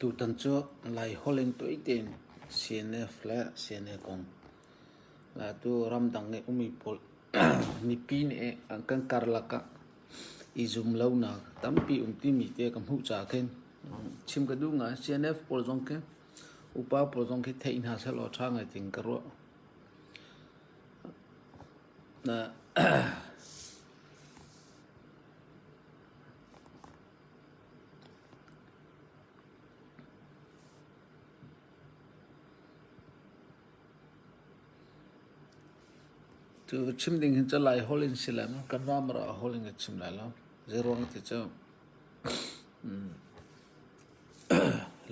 Tutan cu Laiholh in tuai tein CNF le CNA kong atu ramdang i ummi pawl mipi nih an kan karlak ah i zumlonak tampi um timi te ka hmuh caah khin chim ka duh ngai. CNF pawl zong khi upa pawl zong khi theih hna sehlaw ṭha ngai ting ka ruah. Cu chim ding hin cu Lai holh in si lai maw? Kan ram ah holh in ka chim lai lo. Zeiruang ti cu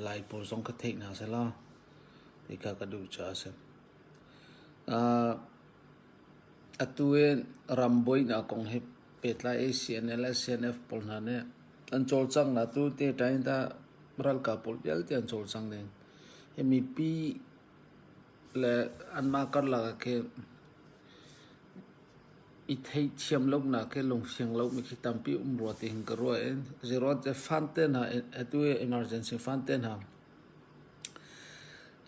Lai pawl zong ka theih hna seh law ti kha ka duh caah a si. Atu i ram buainak kong he pehtlai i CNL le CNF pawl hna nih an cawlcanghnak tu te ṭain dah ralkap pawl vialte an cawlcang ding. Hi mipi le anmah karlak ah khin i theihthiam lonak hi lungfiang lomi khi tampi um rua ti hin ka ruah i zeiruang te fund te hna atu i emergency fund te hna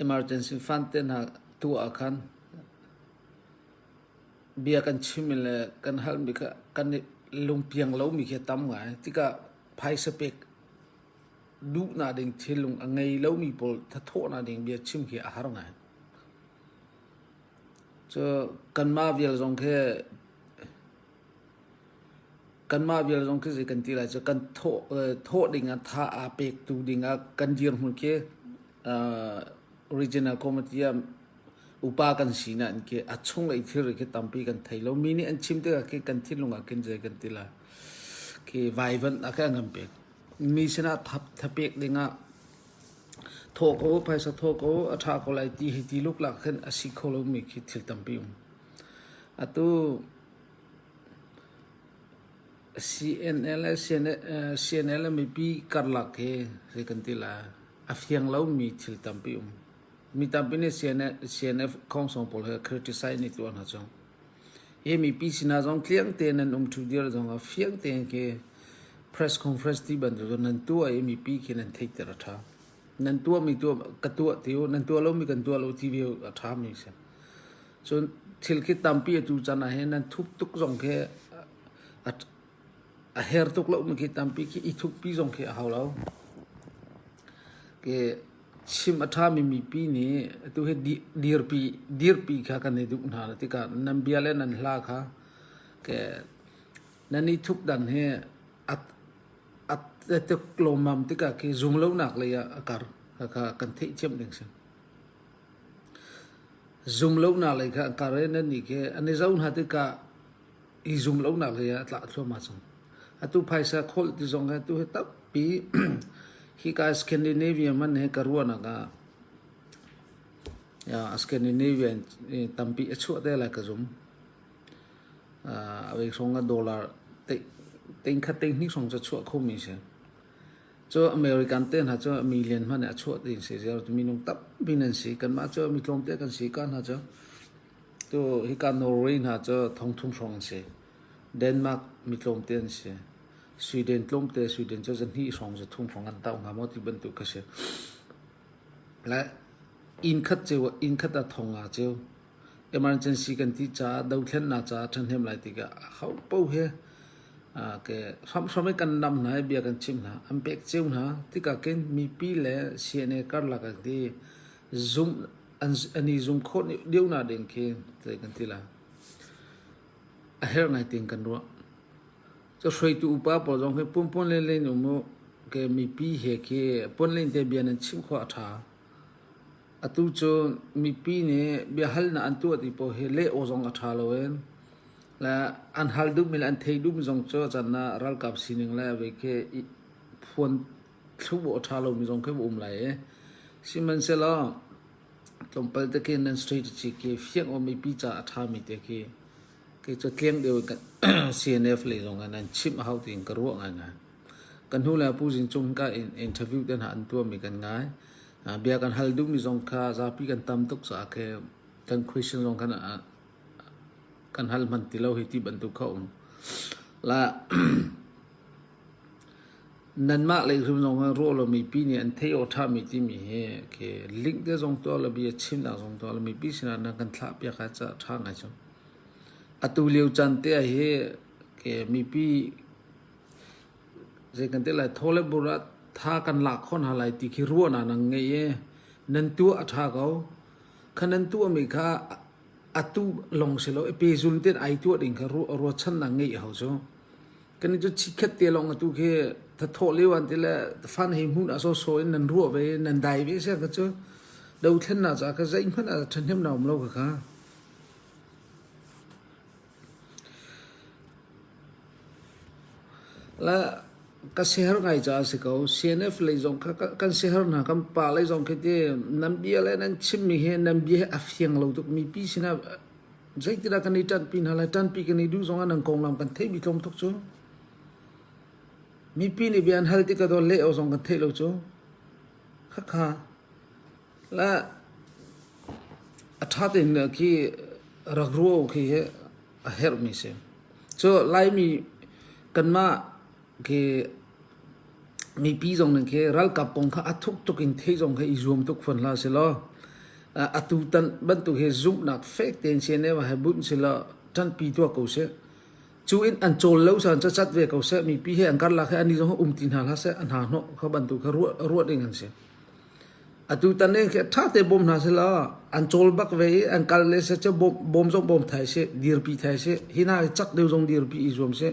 emergency fund te hna tuah ah khan Bia kan chim i le kan halmi kha kan i lungpiang lomi khi a tam ngai. Tikah phaisa pek duhnak ding thinlung a ngei lomi pawl thathawhnak ding bia chim khi a har ngai. Cu kanmah vial zong khi kanmah vial zong khi zei kan ti lai cu kan thawh thawh ding ah tha aa pektu ding ah kan dirhmun khi regional committee ah upa kan si nain khi a chunglei thilri khi tampi kan thei lo. Mi nih an chim tikah khi kan thinlung ah khin zei kan ti lai. Khi vaivan ah khin an kan pek. Mi sinah thap thapek dingah thawh ko phaisa thawh ko a ṭha ko lai ti hi ti luklak khin a si kho lomi khi thil tampi um. Atu CNL le CNL le mipi karlak hi zei kan ti lai a fiang lomi thil tampi um. Mi tampi nih CNF khawngsawng pawl he criticize nih tuah hna cu. Hi mipi sinah zong tliang tein nan um ṭhu dir zong ah fiang tein khi press conference ti bantuk nan tuah i mipi khi nan theihter a ṭha. Nan tuahmi tuah ka tuah ti u, nan tuah lomi kan tuah lo ti ve a ṭha mi si. Cun thil khi tampi atu chan ah hin nan thup tuk zong khi a a her tuk lomi khi tampi khi i thuppi zong khi a hau lo. Ke chim a ṭhami mipi nih atu hi dirpi dirpi kha kan i duh hna tikah nan bia le nan hla kha ke nan i thup dan hi a a tuk lawmmam tikah khi zumlonak lei ah a kar kha kan theihthiam ding si. Zumlonak lei kha an kar i nan nih khi an i zoh hna tikah i zumlonak lei ah a tla thluahmah cang. Atu phaisa kholh ti zong hi atu hi tampi hika Scandinavia man hi ka ruahnak ah Scandinavia in tampi a chuah te lai ka zum. A hrawng ah dollar ting khat ting hnih hrawng cu chuah khomi si. Cu American te hna cu million hmanh a chuah ding si. Minung tampi nan si. Kanmah cu mi tlawmte kan si ka hna cu. Tu hika Norway hna cu thongthum hrawng an si. Denmark mi tlawmte an si. Sweden tlawmte, Sweden cu zahnih hrawng zathum hrawng an tau hnga maw ti bantuk kha si. Le inn khat ceu inn khat ah thong nga ceu. Emergency kan ti caah dothlennak caah ṭhahnem lai tikah ho paoh he ke hramhram in kan nam hna i bia kan chim hna an pek cio hna tikah khin mipi le CNA karlak ah ti zum an i zum khawh deuhnak ding khi zei kan ti lai a herh ngai ting kan ruah. Cu hruaitu upa pawl zong hi punpun len len um u ke mipi he khi pun len te bia nan chim khawh a ṭha. Atu cu mipi nih biahalnak an tuah ti paoh hi leh aw zong a ṭha lo in le an hal duhmi le an theih duhmi zong cu can ah ralkap sining le vei khi phuan thlu a ṭha lomi zong khi va um lai i sihmanhsehlaw tlawmpal te khi nan strategy khi fiang aw mipi caah a ṭhami te khi kei cu tliang deuh in CNF lei zong ah nan chimh a hau tiin ka ruah ngaingai. Kan hnu le Pu Zing Cung ka interview te hna an tuahmi kan ngai. Bia kan hal duhmi zong kha zapi kan tam tuk caah khi kan question zong khan kan hal hman ti lo hi ti bantuk kha um. La. Nanmah lei hrim zong ah ruah lo mipi nih an theih awk ṭhami timi hi khi link te zong tuah lo bia chimnak zong tuah lo mipi sinah nan kan thlah piak ah ca ṭha ngai cu. Atu lio caan te ah hi ke mipi zei kan ti lai thaw le bur ah tha kan lak khawh hna lai ti khi ruahnak nan ngei i nan tuah a ṭha ko. Kha nan tuahmi kha atu lawng si lo i pehzul tein ai tuah ding kha ruahchannak ngeih a hau cu. Kan cu chikkhat te lawng atu khi thathawh lio an ti le fan hei hmun ah sawsawh in nan ruah ve nan dai ve sia kha cu dothlennak caah kha zeihmanh ah ṭhahnemnak um lo kha kha. La ka siaherh ngai caah a si ko. CNF lei zong kha kan siaherh hna. Kan pa lei zong khi ti nan bia le nan chimmi hi nan bia hi a fiang lo tuk. Mipi sinah zeitindah kan i ṭanhpi hna lai? Ṭanhpi kan i duh zongah nan konglam kan theihmi tlawm tuk cu. Mipi nih bia an hal tikah daw leh awk zong kan theih lo cu. Khakha. La a ṭha tein khi rak ruah khi hi a herhmi si. Cu Laimi kanmah khi mipi zong nih khi ralkap kong kha a thuk tuk in theih zong kha i zuam tuk fawn hlah selaw atu tan bantuk hi zumhnak fek tein CNF he bunh selaw ṭanpi tuah ko seh. Cu in an cawl lo san ca cat ve ko seh mipi he an karlak he ani zong um ti hna hlah seh a hna hnawh kha bantuk kha ruah ruah ding an si. Atutan ni khi ṭha te bawm hna selaw an cawl bak ve i an kal le seh cu bawm zong bawm thai seh, dirpi thai seh, hi hna hi cak deuh zong dirpi i zuam seh.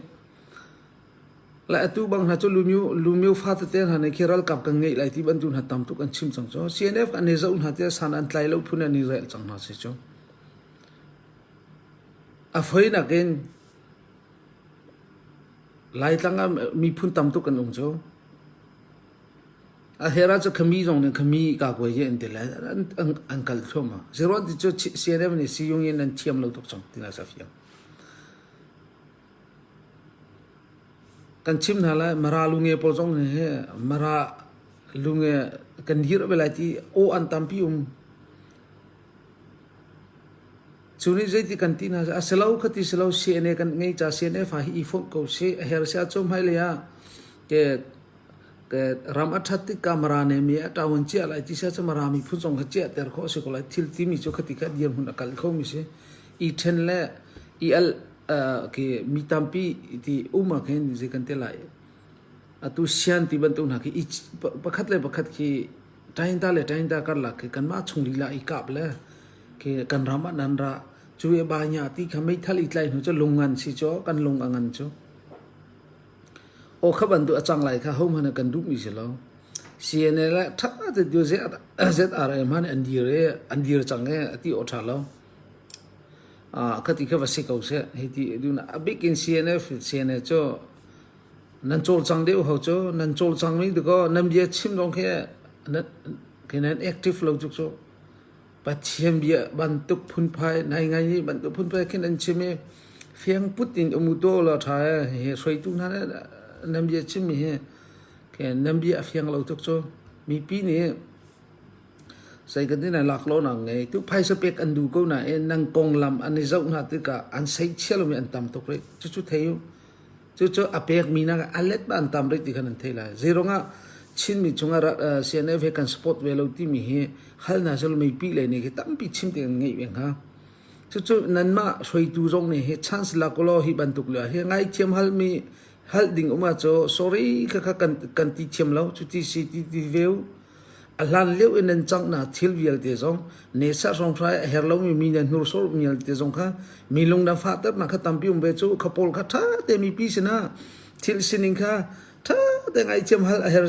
Le atu bang hna cu lumio lumio fa tete hna nih khi ralkap kan ngeih lai ti bantuk hna tam tuk an chim cang cu. CNF an i zoh hna tiah san an tlai lo phun an i rel cang hna si cu. A foinak in Laitlang ah miphun tam tuk kan um cu. A her ah cu khami zong nih khami kakuai hi an ti lai an kal thluahmah. Zeruang ti cu CNF nih siyung in an thiam lo tuk cang tina sa fiang. Kan chim hna lai Mara lunge pawl zong hi Mara lunge kan dir ve lai ti aw an tampi um. Cu nih zeiti kan ti hna a si lo khati si lo CNA kan ngei ca CNF ah hi i fonh ko sih a her si ahcun hmailei ah ke ram a ṭhat tik ka Mara ne mi a ṭawan ciah lai ti sia cu Mara miphun zong kha ciah ter khawh a si ko lai thil timi cu khati kha dirhmun a kal khomi si i ṭhen le i al khi mi tampi ti um ah khin zei kan ti lai atu sian ti bantuk hna khi pakhat le pakhat khi ṭainta le ṭainta karlak khi kanmah chung lila i kap le khi kan ram ah nan ra cu e ba nya ti kha meithal i tlai hnu cu lung ngan si cu kan lung a ngan cu Aw kha bantuk a cang lai kha hohmanh ah kan duhmi si lo. CNA le ṭha te tu ZRA hmanh an dir i an dir cang i a ti awk ṭha lo. Khati kha va si ko seh. Hi ti a bik in CNF CNA cu nan cawlcang deuh ho cu nan cawlcang mi dikaw nan bia chim zong khi nan active lo tuk cu. Pathian bia bantuk phunphai nai ngai ni bantuk phunphai khin an chim i fiang put in um to la tha e hi hruaitu hna le nan bia chim mi hi ke nan bia a fiang lo tuk cu mipi nih sei kan tin lak lo na ngei tu phaisa pek an du ko na e nang konglam an i zoh hna tikah an sei chia lo mi an tam tuk rih cu cu thei u Cucu a pekmi nak a let an tam rih ti khan an thei lai. Zeiruangah Chinmi chungah CNF he kan support ve lo timi hi hal hna sel mipi lei nih khi tampi chim ti kan ngeih ve hnga. Cucu nanmah hruaitu zong nih hi chance lak ulaw hi bantuk lio hi ngaithiam halmi hal ding um ah cu sorry kha kha kan kan ti thiam lo cuti si ti ti veu A hlan lio in nan canghnak thil vialte zong nesa hrawng-hrai a her lomi mi nan hnursor vialte zong kha mi lung na fahternak kha tampi um ve cu kha pawl kha ṭha te mipi sinah thil sining kha ṭha te ngaithiam hal a her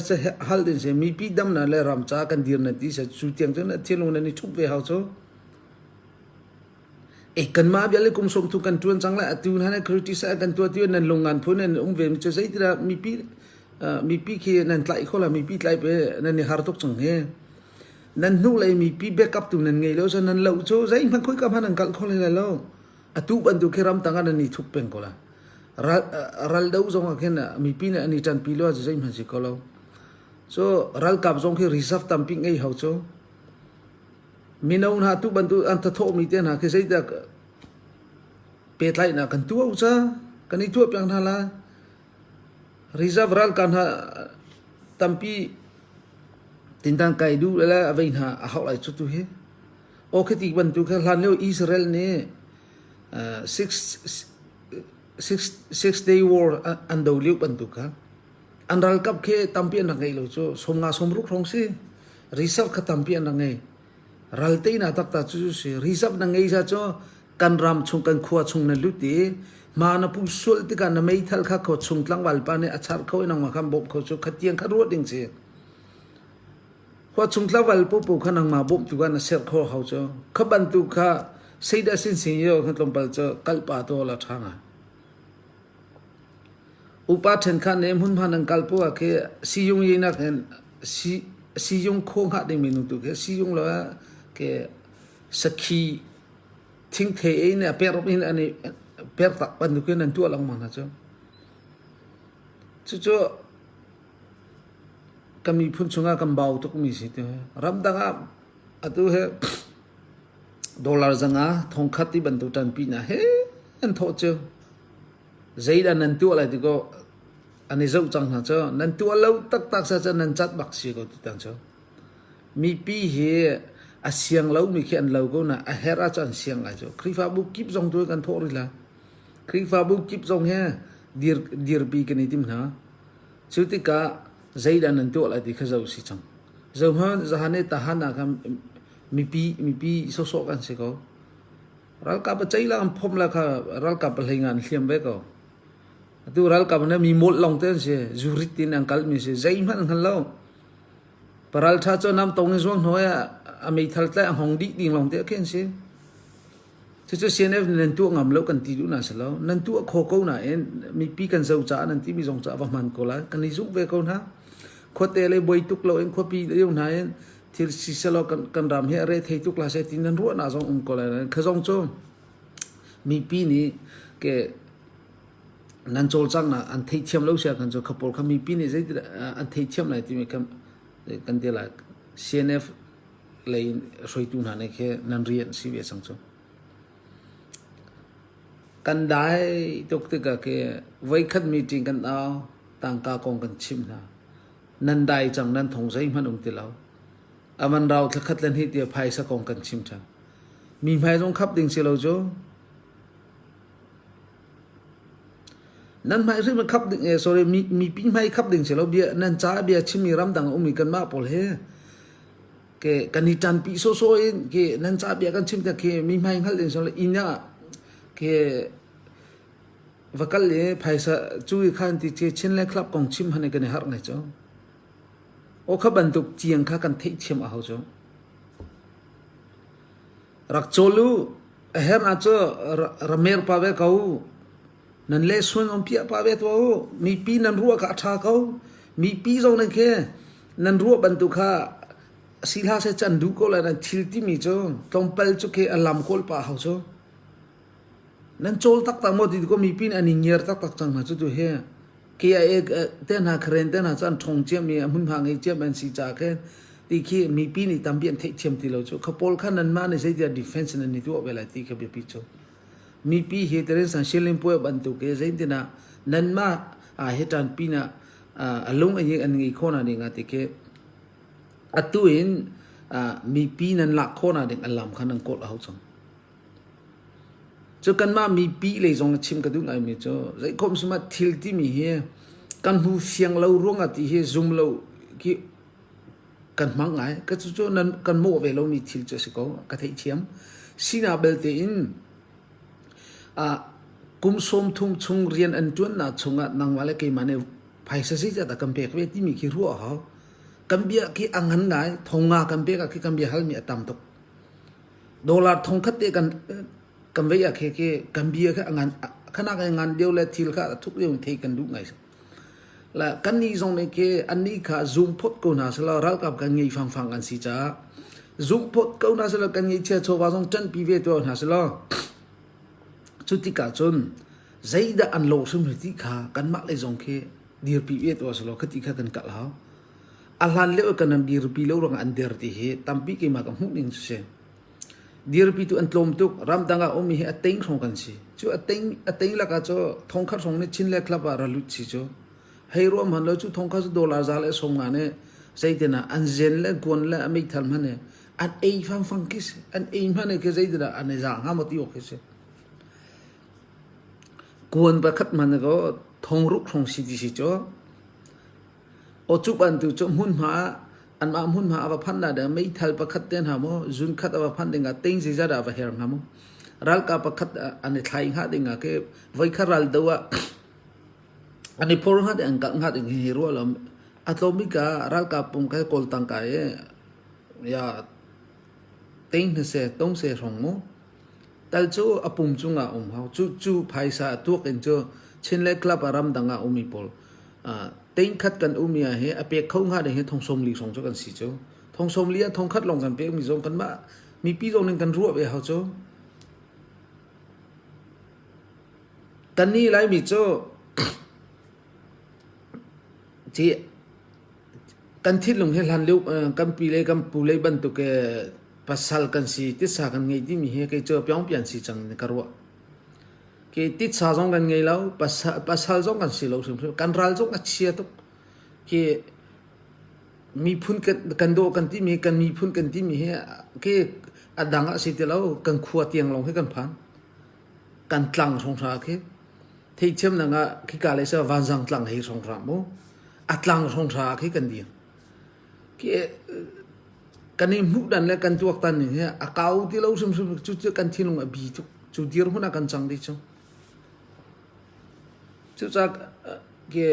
hal ding si mipi damnak le ram ca kan dir nan ti se cu tiang cun thinlung nan i ṭhup ve hau cu e kanmah vial kum som thu kan ṭuan cang lai atu hna criticize kan tuah ti nan lungngan phun nan um ve mi cu zeitidah mipi mipi khi nan tlaih kho la mipi tlai pe nan i har tuk cang hi nan hnu lei mipi backup tu nan ngei lo so nan lo cu zeihmanh khoi ka hmanh nan kalh kho lai lo atu bantuk khi ram tang ah nan i thup peng ko la ral ral do zong ah khin mipi nih an i ṭanpi lo ah zeihmanh si ko lo so ralkap zong khi reserve tampi ngei hau cu mino hna tu bantuk an thathawhmi te hna khi zeidah pehtlaihnak kan tuah u ca kan i tuah piak hna la Reserve ralkap hna Tampi tintan kai duh le a vei hna a hauh lai cu tu hi. Aw khi ti bantuk kha hlan lio Israel nih Six Day War an do lio bantuk kha an ralkap khi tampi an rak ngeih lo cu 50 60 hrawng si. Reserve kha tampi an rak ngei. Ral teinak taktak cu si. Reserve na ngei za cu kan ram chung kan khua chung na lut i hma na pu sual tikah na meithal kha khua chung tlangval pa nih a char kho i nangmah khan bawmh kho cu khatiang kha ruah ding si. Khua chung tlangval popo kha nangmah bawmhtu kha na serh kho hau cu. Kha bantuk kha seidah sinsin yo kha tlawmpal cu kalpa to la ṭha ngai. Upa ṭhenkhat nih hmunhma nan kal poah ah khi siiyung yinak in siiyung khaw hnga dingmi nu tu khi siiyung lo ah ke sakhi thingthei ei nih a per in an i per tak bantuk in an tuah lengmang hna cu. Cucu kan miphun chungah kan bau tukmi si ti. Ramdang ah atu hi dollar zanga thongkhat ti bantuk ṭanpi hna he an thawh cio. Zeidah nan tuah lai ti kaw an i zoh cang hna cu. Nan tuah lo taktak sa cu nan cat bak si ko tutan cu. Mipi hi a siang lomi khi an lo ko na a herh ahcun an siang lai cu. Khrihfabu kip zong tu kan thawh rih la. Khrihfabu kip zong he dir, dirpi kan i tim hna. Cu tikah zeidah nan tuah lai ti kha zoh si cang. Zohhmanh zahan i tahan ah khan mipi mipi sawsawh kan si ko. Ralkap a cei la an phomh la kha ralkap a hlei nga an hliam ve ko. Atu ralkap nih mi molh lawng te an si. Zurit in an kalmi si. Zeihmanh an hngal lo. Paral ṭha cu nam tong in zuang hnuai ah a meithal tlai a hngong dih ding lawng te khi an si. Cucu CNF nih nan tuah ngam lo kan ti duh na si lo. Nan tuah kho ko nain mipi kan zo caah nan timi zong caah va hman ko lai. Kan i zumh ve ko hna. Khuate le buai tuk lo in khuapi lio hna in thil si selaw kan, kan ram hi a re thei tuk la se ti nan ruahnak zong um ko lai. Kha zong cu mipi nih ke nan cawlcanghnak an theihthiam lo sia kan cu kha pawl kha mipi nih zeitin an theihthiam lai timi kan kan ti lai. CNF lei in hruaitu hna nih khi nan rian si ve cang cu. Kan dai tuk tikah khi voikhat meeting kan au tangka kong kan chimh hna. Nan dai cang nan thong zeihmanh um ti lo. Aman rau thlakhat le hnih tiah phaisa kong kan chim ṭhan. Mi hmai zong khap ding si lo cu. Nan hmai hrim khap ding eh sorry mi mipi hmai khap ding si lo bia nan ca bia chimmi ramdang a ummi kanmah pawl he ke kan i ṭanpi sawsawh in ke nan ca bia kan chim te khi mi hmai hngalh ding si lo inn ah ke va kal i phaisa cu i khan ti che Chin le Club kong chim han i kan i harh ngai cu. Aw kha bantuk tiang kha kan theihthiam a hau cu. Rak cawl u, a herh ah cu ramer pa ve ko u. Nan le sun um piah pa ve tuah u. Mipi nan ruah kha a ṭha ko. Mipi zong nan khi nan ruah bantuk kha si hlah seh can duh ko lai nan thil timi cu tlawmpal cu khi a lam kawl pah hau cu. Nan cawl taktak maw ti ko mipi nih an i ngiar taktak cang hna cu tu hi. KIA te hna Karen te hna cu an ṭhawng ciami a hmunhma ngei ciami an si caah khin ti khi mipi nih tampi an theihthiam ti lo cu kha pawl kha nanmah nih zeitiah defense nan i tuah ve lai ti kha biapi cu mipi hi Terensan Shilling puai bantuk hi zeitinah nanmah ah hi ṭanpi na a lung an ngei khawh na ding ah ti khi atu in mipi nan lak khawh na ding a lam kha nan kawl a hau cang. Cu kanmah mipi lei zong chim ka duh ngaimi cu zeikhom sumah thil timi hi kan hmu fiang lo ruangah ti hi zum lo khi kan hmang ngai. Ka cucu nan kan mawh ve lomi thil cu a si ko. Ka theihthiam. Sina belte in ah kum 30 chung rian an ṭuannak chungah nangmah le keimah nih phaisa zeizat dah kan pek ve timi khi ruah a hau. Kan bia khi a ngan ngai. Thong nga kan pek ah khi kan bia halmi a tam tuk. Dollar thongkhat te kan kan vei ah khi khi kan bia kha ngan khanak ai ngan deuh le thil kha a thuk deuh in thei kan duh ngai. La kan nih zong nih khi annih kha zum phot ko hna selaw ralkap kan ngei fangfang an si caah zum phot ko hna selaw kan ngeihchia chawva zong ṭanpi ve tuah hna selaw cu tikah cun zeidah an lawh hrim ti kha kanmah lei zong khi dirpi ve tuah selaw khati kha kan kalh hau. A hlan lio kan an dirpi lo ruangah an der ti hi tampi keimah ka hmuh ning cu si. Dirpi tu an tlawm tuk. Ramdang ah ummi hi a teng hrawng kan si. Cu a teng a teng lakah cu thongkhat hrawng nih Chin le Club ah ra lut si cu. Hei ruah hmanh lo cu thong kha cu dollar za le 50 nih zeitin ah an zen le kuan le a meithal hmanh hi an ei fangfang khi si. An ei hmanh khi zeitin ah an i za hnga maw ti awk khi si. Kuan pakhat hmanh ko thong ruk hrawng si ti si cu. Aw cu bantuk cu hmunhma ah anmah hmunhma a va phanh na ding meithal pakhat te hna maw zun khat a va phanh ding ah ting zeizat ah va her hnga maw ralkap pakhat an i thlai hnga ding ah ke voikhat ral do ah an i phor hnga ding an kal hnga ding hi ruah lo a tlawm bik ah ralkap pum kai kawl tangka i ya ting hna se tong se hrawng mu Tal cu a pum cungah um hau. Cu cu phaisa a tuak in cu Chinland Club ah ramdang ah ummi pawl tingkhat kan ummi ah hi a pek kho hnga ding hi thong 40 hrawng cu kan si cu. Thong 40 ah thong khat lawng kan pekmi zong kanmah mipi zong ning kan ruah ve hau cu. Kannih Laimi cu ci kan thinlung hi hlan lio kan pi le kan pu le bantuk pasal kan si titsa kan ngei timi hi kei cu pyongpian si cang in ka ruah. Ke titsa zong kan ngei lo, pasal, pasal zong kan si lo hrimhrim. Kan ral zong a chia tuk. Ke miphun kan, kan dawh kan timi kan miphun kan timi hi ke a dang a si ti lo kan khua tiang lawng hi kan phan. Kan tlang hrawng khi theithiam nang ah khika le sa vanzang tlang hei hrawng hra mu a tlang hrawng hra khi kan dir. Ke kan i hmuh dan le kan tuaktan ning hi a kau ti lo hrimhrim cu cu kan thinlung a bi tuk cu dirhmun ah kan cang dih cu cucaah ke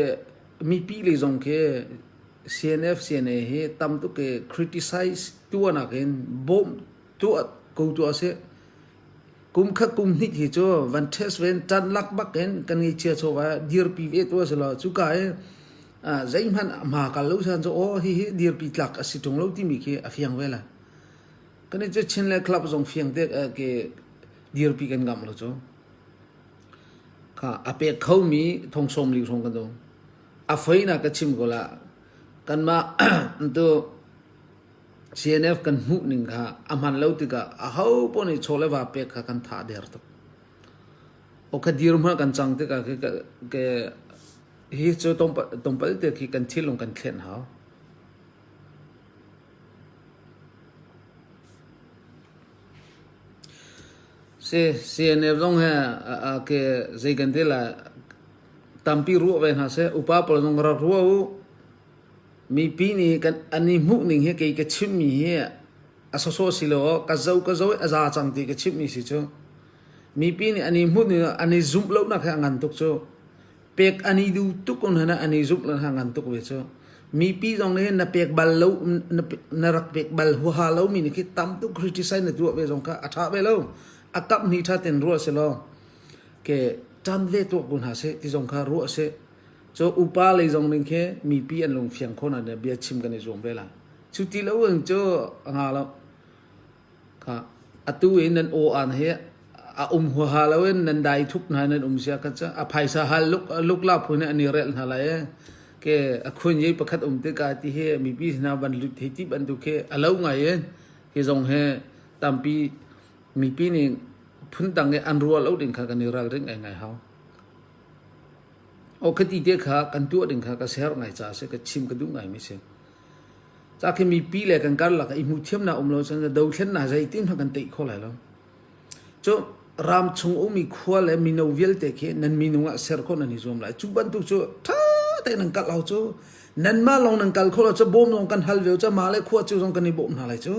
mipi le zong khi CNF CNA hi tam tuk ke criticize tuahnak in bawmh tuah ko tuah seh kum khat kum hnih hi cu van test ven tan lak bak in kan ngeichia chawva dirpi ve tu a si lo cuka i zeihmanh hma kal lo san cu aw hihi dirpi tlak a si ṭung lo timi khi a fiang ve la kan i cu Chin le club zong fiang te ke dirpi kan ngam lo cu kha a pek khomi thong 40 hrawng kan dong a foi na ka chim ko la kanmah tu CNF kan hmuh ning kha a hman lo tikah a ho paoh nih chaw le va pek kha kan tha der tuk o kha dir hma kan cang tikah ke ke Hi cu tlawmpal te khi kan thinlung kan thlen hau. Si CNF zong he a ke zei kan ti la tampi ruah ve hna seh upa pawl zong rak ruah u mipi nih kan an i hmuh ning hi kei ka chimmi hi a sawsawh si lo ka zo ka zo a za cang ti ka chimmi si cu mipi nih an i hmuh ning an i zumh lonak hi a ngan tuk cu Pek an i duh tuk ko hna an i zumh le hna ngan tuk ve cu. Mipi zong nih na pek bal lo na rak pek bal huaha lo mi nih khi tam tuk criticize na tuah ve zong kha a ṭha ve lo. A kap hni ṭha ten ruah si law ke ṭan ve tuah ko hna seh ti zong kha ruah seh. Cu upa lei zong ning khi mipi an lung fiang kho na bia chim kan i zuam ve la. Cu ti lo in cu a nga lo. Kha atu i nan aw-aan hi a um huaha loin nan dai thup hna nan um sia kha cu a phaisa hal luk lukla phu nih an i relh hna lai i ke a khun pakhat um tikah ti hi mipi hna van lut hi ti bantuk khi a lo ngai in hi zong hi tampi mipi nih phundang i an ruah lo ding kha kan i ralring ngai ngai hau. O khati te kha kan tuah ding kha ka ser ngai ca si ka chim ka duh ngai mi si. Ca khi mipi le kan karlak i hmuhthiamnak um lo cun dothlennak zeitin hmanh kan teih kho lai lo. Cu ram chung ummi khua le mino vialte khi nan minung ah ser khawh nan i zuam lai. Cu bantuk cu ṭha tein nan kal hau cu. Nanmah lawng nan kal kho lo cu bawm zong kan hal ve cu mah le khua cu zong kan i bawm hna lai cu.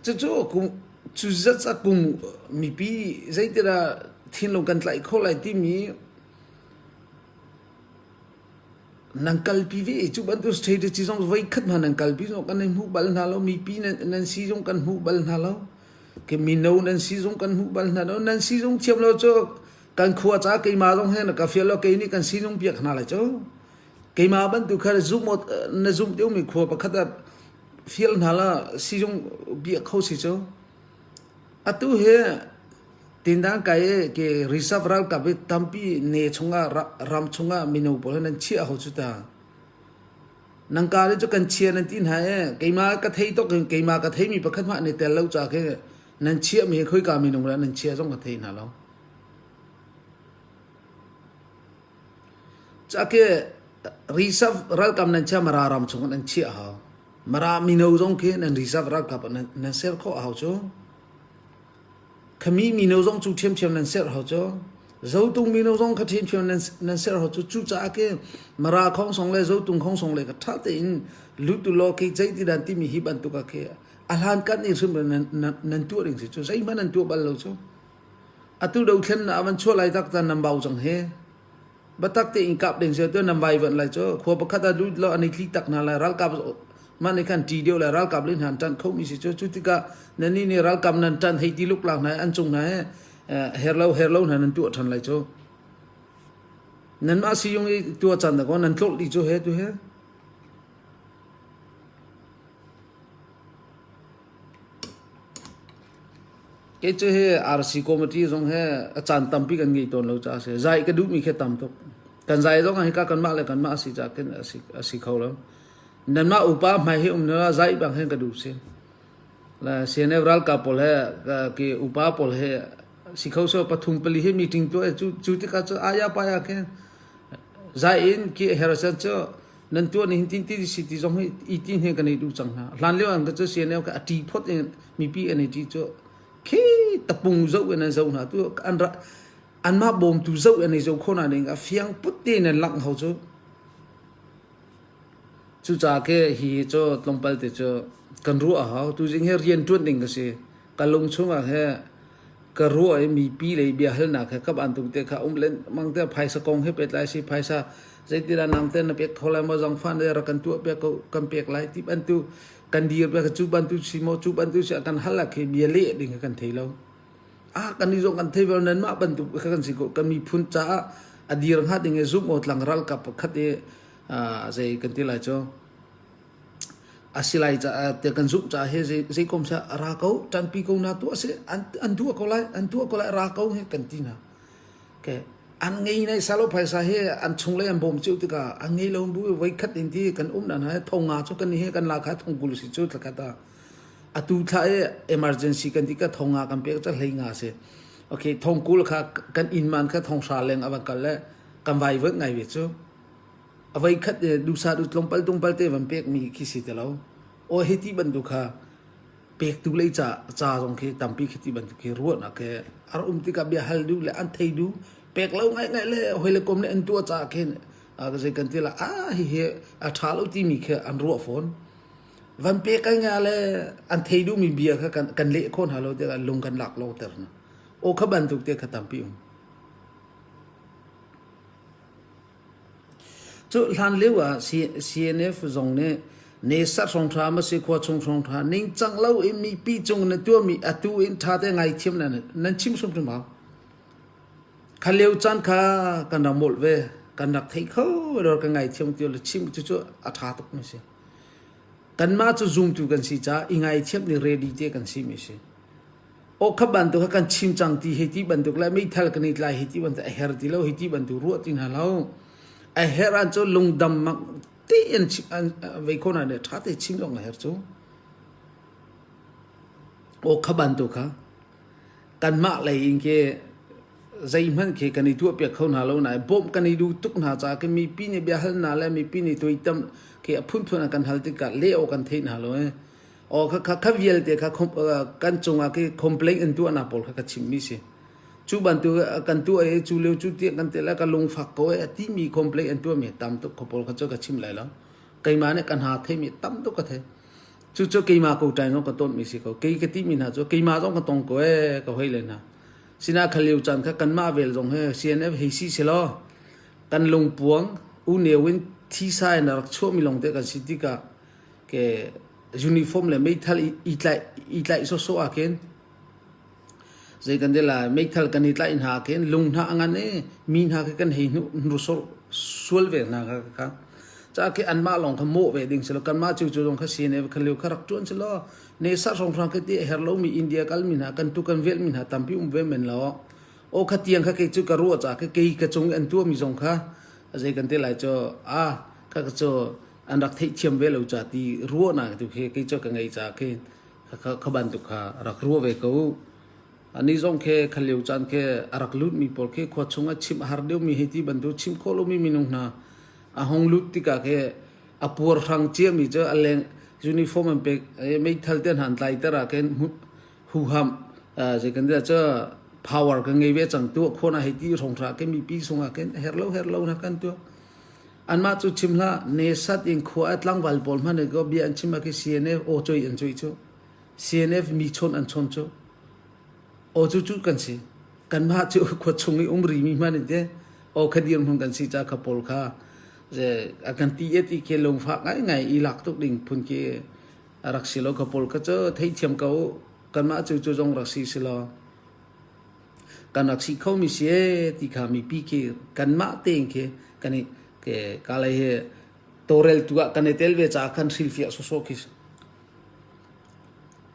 Cucu kum cu zat kum mipi zeitidah thinlung kan tlaih khawh lai timi Nan kalpi ve i cu bantuk strategy zong voikhat hmanh nan kalpi zong kan hmuh bal hna lo. Mipi nan si zong kan hmuh bal hna lo. Ke mino nan si zong kan hmuh bal hna lo. Nan si zong thiam lo cu kan khua ca keimah zong he na ka fial lo kei nih kan sinung piak hna lai cu. Keimah bantuk kha zumh na zumh deuhmi khua pakhat ah fial hna la sizung biak kho si cu. Atu hi Tindang kai i ke reserve ralkap i tampi ne chungah ram chungah mino pawl hi nan chiah ho cu ta. Nang ka cu kan chia nan ti hna i keimah ka thei tok in keimah ka theimi pakhat hmah ne tel lo ca khi nan chiah mi hi khoika minung le nan chia zong ka thei hna lo. Cake reserve ralkap nan chia Mara ram chung nan chiah hau. Mara mino zong khi nan reserve ralkap nan ser khawh hau cu. Khami mino zong cu ṭhiamṭhiam nan ser hau cu. Zotung mino zong kha ṭhiamṭhiam nan ser hau cu. Cucaah ke Mara khongsong le Zotung khongsong le ka ṭha tein lut u law ke zei ti dan timi hi bantuk ah ke a hlan kan i hrim nan tuah ding si cu zeihmanh nan tuah bal lo cu. Atu dothlen na avan chuah lai tak tan nan bau cang he. Biatak tein kap ding si tu nan vaivuanh lai cu khua pakhat ah lut law an i tli tak hna lai ralkap mah nih khan ṭi deuh lai ralkap le hna an ṭanh khomi si cu cu tikah nannih nih ralkap nan ṭanh hei ti luklak hna i an cung hna i her lo her lo hna nan tuah ṭhan lai cu nanmah siyung i tuah caan dakaw nan tlolh dih cu he tu he. Kei cu hi RC committee zong he a caan tampi kan ngei tawn lo caah a si. Zai ka duhmi khi tam tuk. Kan zai zong ah hika kanmah le kanmah a si caah khin a si, a si kho lo. Nanmah upa hmai hi um na zai bang hin ka duh si. La CNF ralkap pawl he ki upa pawl he si kho so pathum pali hi meeting tuah cu cu tikah cu aya paya khin zai in ki hersan cu nan tuah ni hin tin ti si ti zong hi i ti hne kan i duh cang hna. Hlan lio an ka cu CNF ka a ṭi phot in mipi an i ṭi cu khi tapung zoh in an zoh hna tu an ra anmah bawmtu zoh in an i zoh kho hna ning a fiang put te in an langh ho cu. Cucaah ke hi cu tlawmpal te cu kan ruah a hau. Tuzing hi rian ṭuan ding ka si. Ka lung chungah he ka ruah i mipi lei biahalnak he kap an tuk te kha um lengmang te phaisa kong he pehtlai si phaisa zeitidah nang te na pek kho lai maw zangfah ne rak kan tuah piak ko kan pek lai ti bantu kan dir piak cu bantu si maw cu bantu si kan hal ah khi bia leh ding kan thei lo ah kan i zong kan thei bal nan mah bantuk kha kan si ko kan miphun caah a dir hnga ding i zumh aw tlang ralkap pakhat i zei kan ti lai cu A si lai caah tiah kan zumh caah hi zei kom seh a ra ko, ṭanpi ko na tuah si, an tuah ko lai, an tuah ko lai, ra ko hi kan ti hna. Okay. An ngei nai salo phaisa hi an chunglei an bawm cio tikah an ngei lo bu voi khat in ti kan um nan hai thong nga cu kan hi kan la kha thong kul si cu thlakhat ah atu thla i emergency kan ti ka thong nga kan pek ca hlei nga si okay thong kul kha kan inn man kha thong hra leng avan kal le kan vai vek ngai ve cu A voikhat duhsah du tlawmpal tlawmpal te van pekmi khi si ti lo. Aw hi ti bantuk kha pektu lei ca ca zong khi tampi khi ti bantuk khi ruahnak khi a rak um tikah bia hal duh le an thei duh pek lo ngaingai le hoi le kom le an tuah caah khin zei kan ti la ah hihi a ṭha lo timi khi an ruah fawn. Van pek ai nga le an thei duhmi bia kha kan kan leh khawh hna lo tikah lung kan lak lo ter hna. Aw kha bantuk te kha tampi um. Cu hlan lio ah CNF zong nih nesat hrawnghrang a si khua chung hrawnghrang ningcang lo in mipi cung na tuahmi atu in ṭha te ngaithiam nan chim hrimhrim hau. Kha lio caan kha kan rak molh ve kan rak thei kho lo kan ngaithiam ti le chim cu cu a ṭha tuk mi si. Kanmah cu zumtu kan si caah i ngaithiam nih ready te kan si mi si. Aw kha bantuk kha kan chim cang ti hei ti bantuk le meithal kan i tlai hei ti bantuk a her ti lo hei ti bantuk ruah ti hna lo. A her an cu lungdam mak tein vei ko na ne ṭha te chim zong a her cu. Aw kha bantuk kha kanmah lei in ke zeihmanh khi kan i tuahpiak kho hna lo nain bawmh kan i duh tuk hna caah khi mipi nih bia hal hna le mipi nih tuaitam khi a phunphun an kan hal tikah leh awk kan theih hna lo eh. Aw kha kha kha vialte kha kan cungah khi complaint an tuahnak pawl kha ka chimmi si. Cu bantuk kan tuah i cu lio cu tiah kan ti le ka lungfak ko e timi complaint an tuahmi tam tuk kha pawl kha cu ka chim lai lo. Keimah nih ka hna theimi tam tuk ka thei. Cucu keimah ko ṭai zong ka tonmi si ko. Kei ka timi hna cu keimah zong ka tong ko e ka hoi le hna. Sina kha lio caan kha kanmah vel zong he CNF hei si selaw kan lungpuang uneu in thisa in a rak chuahmi lawng te kan si tikah ke uniform le meithal i tlaih i tlaih sawsawh ah khin zei kan ti lai meithal kan i tlaih hna khin lung hna a ngan i mi hna khi kan hei hnu hnur sual ve hna kha kha ca khi anmah lawng kha mawh ve ding si lo kanmah cu cu zong kha CNA kha lio kha rak ṭuan si law ne sa hrawnghrang khi ti a her lomi India kal mi hna kan tu kan velh mi hna tampi um ve men lo aw kha tiang kha kei cu ka ruah ca kha kei ka cung i an tuah mi zong kha zei kan ti lai cu a kha cu an rak theihthiam ve lo ca ti ruahnak tu khi kei cu ka ngei ca khi kha bantuk kha rak ruah ve ko. Ani zong khi kha lio caan khi a rak lutmi pawl khi khua chung ah chimh a har deuhmi hei ti bantuk chimh khawh lomi minung hna a hung lut tikah khi a puarhrang ciami cu a leng uniform an pek meithal te hna an tlaiter ah khin huham zei kan ti cu power kan ngei ve cang tuah khawh na hei ti hrawng hra ke mipi sungah khin her lo her lo na kan tuah. Anmah cu chim hlah, nesat in khua a tlangval pawl hmanh ko bia an chim ah khi CNF aw choi an choi cu. CNF mi chawn an chawn cu. Aw cu cu kan si. Kanmah cu khua chung i um rimi hmanh in te aw kha dir hmun kan si ca kha pawl kha a kan ti e ti khi lungfak ngaingai i lak tuk ding phun khi a rak si lo. Kha pawl kha cu theithiam ko kanmah cu cu zong rak si si law kan rak si khomi si ee ti kha mipi khi kanmah tein khi kan i ke kalay he tawlreltu ah kan i tel ve caah khan hrilhfiah sawsawh khi si.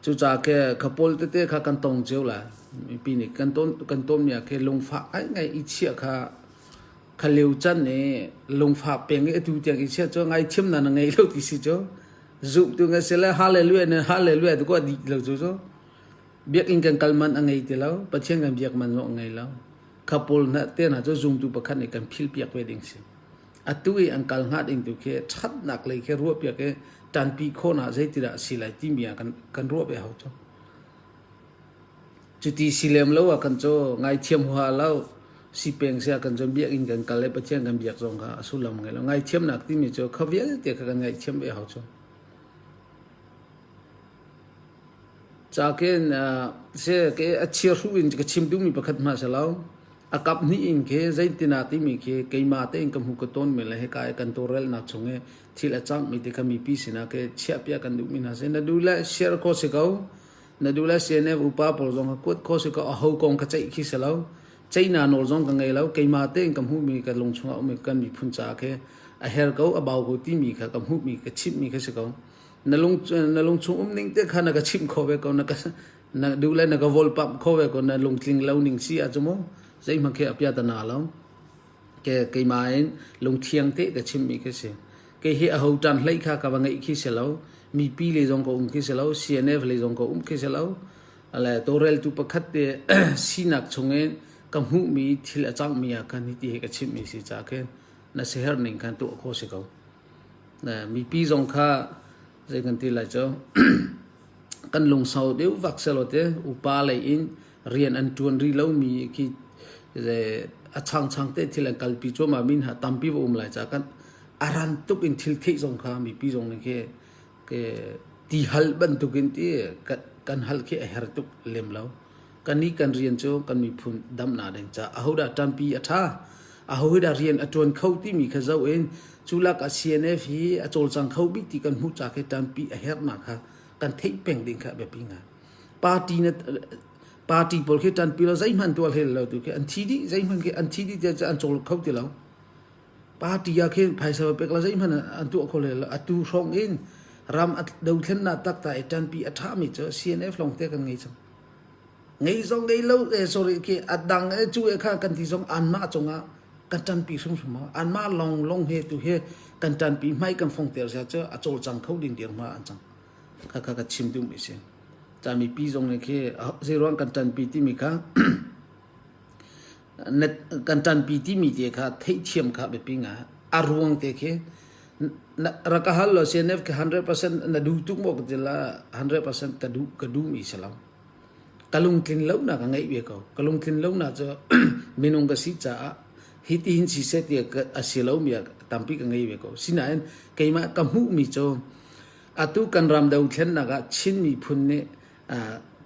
Cucaah ke kha pawl tete kha kan tong cio lai. Mipi nih kan ton kan tonmi ah khi lungfah ngaingai i chiah kha kha lio can i lungfah peng i atu tiang i chiah cu ngaithiam na na ngei lo ti si cu zumtu nga si le hallelujah na hallelujah tu ko dih lo cu cu. Biakinn kan kal man a ngei ti lo, Pathian kan biak man zong a ngei lo. Kha pawl hna te hna cu zumtu pakhat nih kan philpiak ve ding si. Atu i an kal hnga ding tu khi ṭhatnak lei khi ruahpiak i ṭanpi khawhnak zeitidah a si lai timi ah kan, kan ruah ve hau cu. Cuti si lem lo ah kan cu ngaithiam huaha lo, si peng sia kan cun biakinn kan kal i Pathian kan biak zong kha a sullam ngei lo. Ngaithiamnak timi cu kha vialte kha kan ngaihthiam ve hau cu. Cakin a chiahru in ka chim duhmi pakhat hmanh a si lo. A kap hnih in khi zeitin ah timi khi keimah tein ka hmuh ka tawnmi le hika i kan tawlrelnak chung i thil a cangmi ti kha mipi sinah khi chiahpiak kan duhmi hna si. Na duh le share khawh si ko. Na duh le CNF upa pawl zong kha kuat khawh si ko. Aho kong ka ceih khi si lo. Ceihnak nawl zong ka ngei lo. Keimah tein ka hmuhmi ka lung chungah ummi kan miphun caah khi a her ko, a bau ko timi kha ka hmuhmi ka chimhmi kha si ko. Na lung na lung chung um ning te kha na ka chimh kho ve ko. Na ka na duh le na ka volpamh kho ve ko. Na lungtling lo ning si ah cu mu zeihmanh khi a pia ta na lo. Ke keimah in lungthiang te ka chimmi khi si. Kei hi aho ṭan hlei kha ka va ngeih khi si lo. Mipi le zong ka um khi si lo. CNF le zong ka um khi si lo. Ale tawlreltu pakhat te sinak chungin ka hmuhmi thil a cangmi ah khan hiti hi ka chimhmi si ca khin na siherh ning khan tuah khawh si ko. Mipi zong kha zei kan ti lai cu kan lungsau deuh vak selaw te upa lei in rian an ṭuan rih lomi khi a changchang te thil an kalpi cuahmah mi hna tampi va um lai caah kan a ran tuk in thil theih zong kha mipi zong nih khi ti hal bantuk in ti kan hal khi a her tuk lem lo. Kannih kan rian cu kan miphun damnak ding caah ahodah ṭanpi a ṭha, ahodah rian a ṭuan kho timi kha zoh in cu lakah CNF hi a cawlcang kho bik ti kan hmuh ca khi ṭanpi a herhnak kha kan theih peng ding kha a biapi ngai. Party na party pawl khi ṭanpi lo zeihmanh tuah hlei lo tu khi an thi dih zeihmanh khi an thi dih tiah an cawl kho ti lo. Party ah khin phaisa pek la zeihmanh an tuah kho hlei lo. Atu hrawng in ram a dothlennak taktak i ṭanpi a ṭhami cu CNF lawng te kan ngei cang. Ngei zong ngei lo eh sorry khi a dang eh cu eh kha kan ti zong anmah cungah kan ṭanpi hrimhrim ho. Anmah lawng lawng he tu he kan ṭanpi hmai kan fongter sia cu a cawlcang kho ding dir hma an cang. Kha kha ka chim duhmi si. Ca mipi zong nih khi zeiruang kan ṭanpi timi kha kan ṭanpi timi te kha theihthiam kha biapi ngai. A ruang te khi rak ka hal law CNF ka 100% na duh tuk maw ka ti la 100% ka duh ka duhmi si lo. Ka lungtlin lonak ka ngeih ve ko. Ka lungtlin lonak cu minung ka si caah hitihin siseh ti a si lomi ah tampi ka ngei ve ko. Sinain keimah ka hmuhmi cu atu kan ram dothlennak ah Chin miphun nih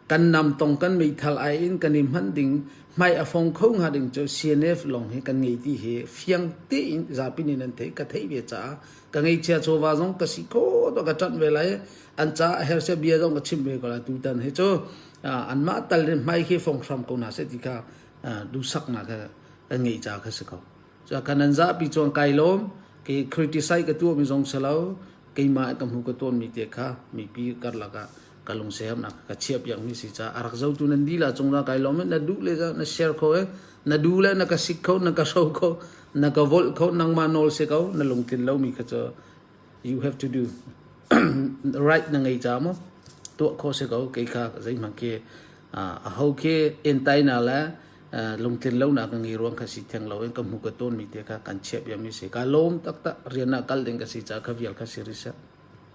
kan namtong kan meithal ai in kan i hman ding hmai a fong kho hnga ding cu CNF lawng hi kan ngei ti hi fiang tein zapi nih nan theih ka theih ve caah ka ngeihchia chawva zong ka si kho to ka ṭanh ve lai. An ca a hersia bia zong ka chim ve ko lai. Tutan hi cu anmah tal in hmai khi fong hram ko hna seh ti kha duhsaknak kha kan ngeih ca kha si ko. Cu kan an zapi chuan kai lawm ke criticize ka tuah mi zong si lo. Keimah ka hmu ka tawn mi te kha mipi karlak ah ka lungsiahernak ka chiah piak mi si ca a rak zotu nan dila cung la kai lawm na duh le na share kho e na duh le na ka sik kho na ka hro kho na ka volh kho nangmah nawl si ko na lungtlin lo mi kha cu you have to do right na ngei ca mo tuah kho si ko kei kha zeihmanh khi. Aho khi entainak le lungtlin lonak ka ngei ruang kha si theng lo in ka hmu ka tawnmi te kha kan chiah biami si. Ka lawm taktak rian ah kal ding ka si caah kha vial kha si rih seh.